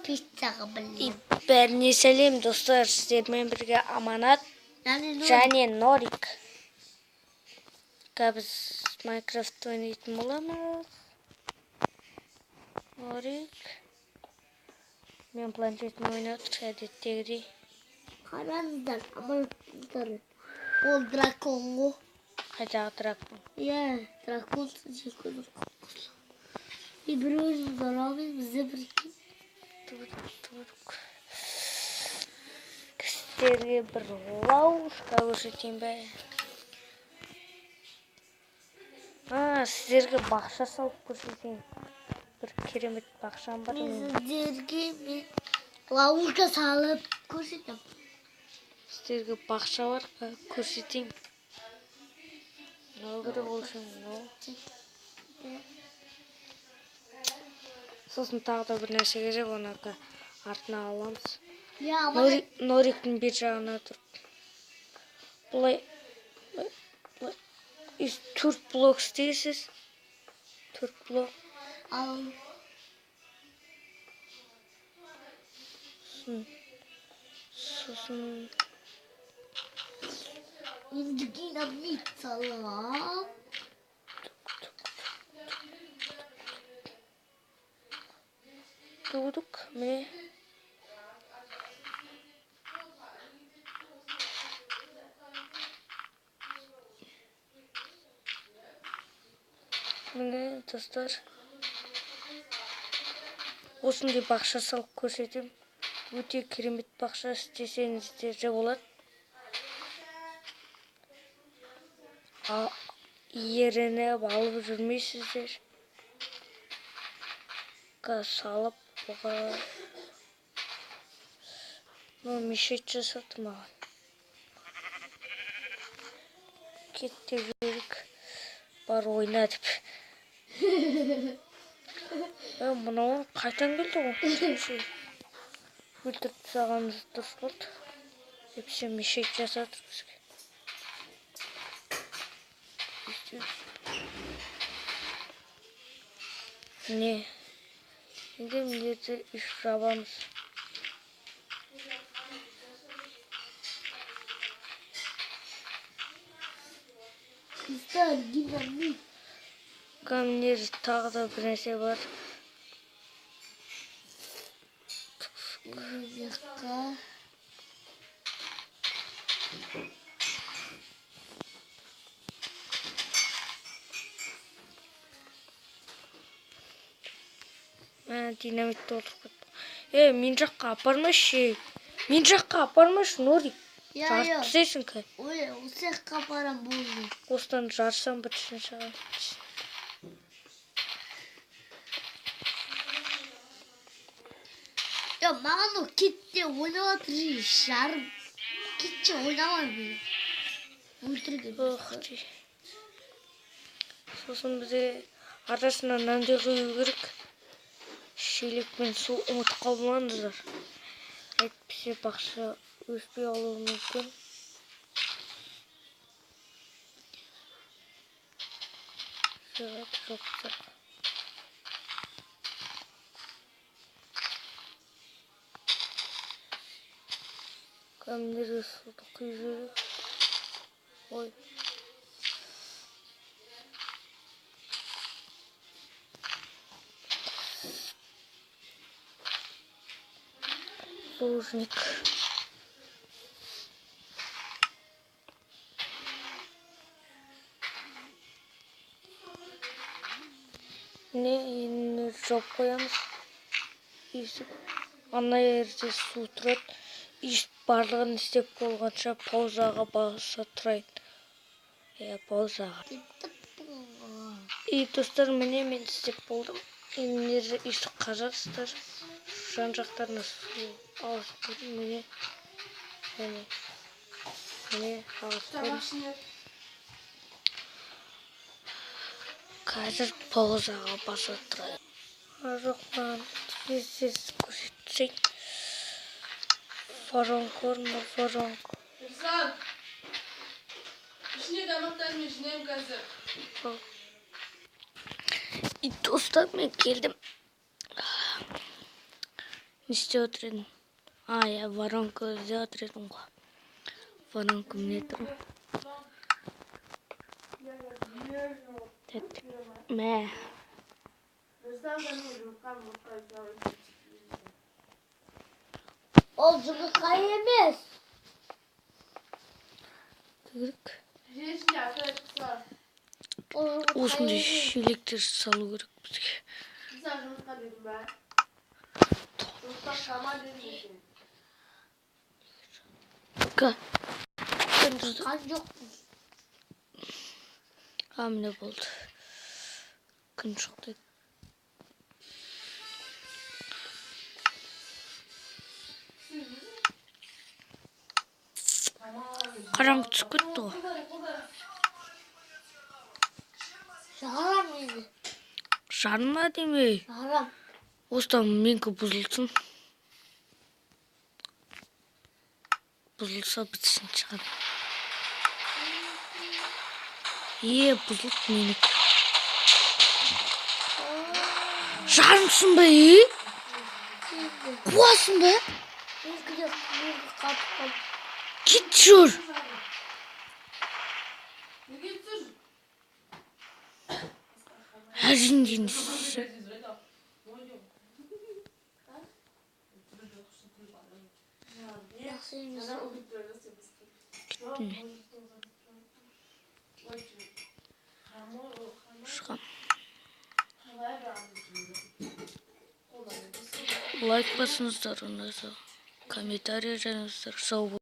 Пиццаға білем. Бәріне сәлем достар, сіздермен бірге Аманат және Норик. Біз Майнкрафт ойнайтын боламыз. Норик. Мен планшетін ойнап отыр әдеттегідей. Қараңыздар, Аманаттар. Ол дракон ғой. Қайдағы дракон? Иә, дракон жекөзі. И бір өзіміз аламыз, бізде бір Сіздерге бір ловушка көрсетейін бе? Сіздерге бақша салып көрсетейін. Бір керемет бақшам бар. Мен сіздерге мен ловушка салып көрсетемін. Сіздерге бақша бар, көрсетейін. Мынау керек ол үшін мынау. Сосын тағы да бір нәрсе керек, оны артына аламыз.Нориктің бер жағына тұрып. Былай, былай, 4 блок істейсіз. 4 блок. Ал. Сосын. Енді динамит салам. Тудық, міне. Міне, достар. Осындай бақша салып көрсетемін. Өте керемет бақша істесеңіздер де болады. Ерініп алып жүрмейсіздер. Салып бұға. Мешет жасады маған. Кет деп жіберік. Бар ойна деп. Мынау қайтан келді ғой. Өлтіріп тастағанымыз дұрыс болды. Әйтпесе мешет жасады бізге. Не? Енді міндетті үш жабамыз. Қыздар, динамит. Міне тағы да бір нәрсе бар. Динамит толтырып кетті. Мен жаққа апармашы. Мен жаққа апармашы, Норик. Жарып тастайсың ка. Ой, осы жаққа апарам болды. Осыдан жарсам бітсін шығар. Я, маған ол кетте ойнап жатыр, жарым. Кетте ойнамаймын. Өлтірген. Ох, сосын бізге арасына нанды құю керек. Шелекпен су ұмытып қалмаңыздар. Әйтпесе бақша өспей қалуы мүмкін. Жоқ. Кәдімгідей суды құйып жіберейік. Ой. Лужник. Не, енді жауып қоямыз. Есік. Ана жерде су тұрады. Еш барлығын істеп болғанша паузаға баса тұрайын. Паузаға. И достар, міне мен істеп болдым. Енді есік қазасыздар. Жан жақтарына су алып қойдым. Міне, міне, міне алып қойдым. Қазір паузаға баса тұрайын. Жоқ, маған тез-тез көрсетсең. Воронка, воронка. Ішінде тамақтарын мен жинаймын қазір. И достар, мен келдім. Не істеп отыр едім? А, иә, воронка іздеп отыр едім ғой. Воронка міне тұр. Так, мә. Ол жұмыртқа емес. Керек. Жер ішінде ата шықса. Ол жұмыртқа Осындай емес. шелектер салу керек бізге. Мен саған жұмыртқа дедім ба? Жұмыртқа шама дедім мен сен. Ка. Күндізді. Қан жоқ. А, міне болды. Күн шықты. Қараңғы түсіп кетті ғой. Жарам енді. Жарма демей. Жарам. Осыдан менікі бұзылсын. Бұзылса бітсін шығар. Е, бұзылды менікі. Жарымсың ба, е? Енді. Қуасың ба? Менікі де, менікі қатып қалды. Кет жүр. Неге тұр? Әрине не істейсің? Жақсы емес. Кеттім мен. Шығам. Лайк басыңыздар, ұнаса комментарий жазыңыздар. Сау.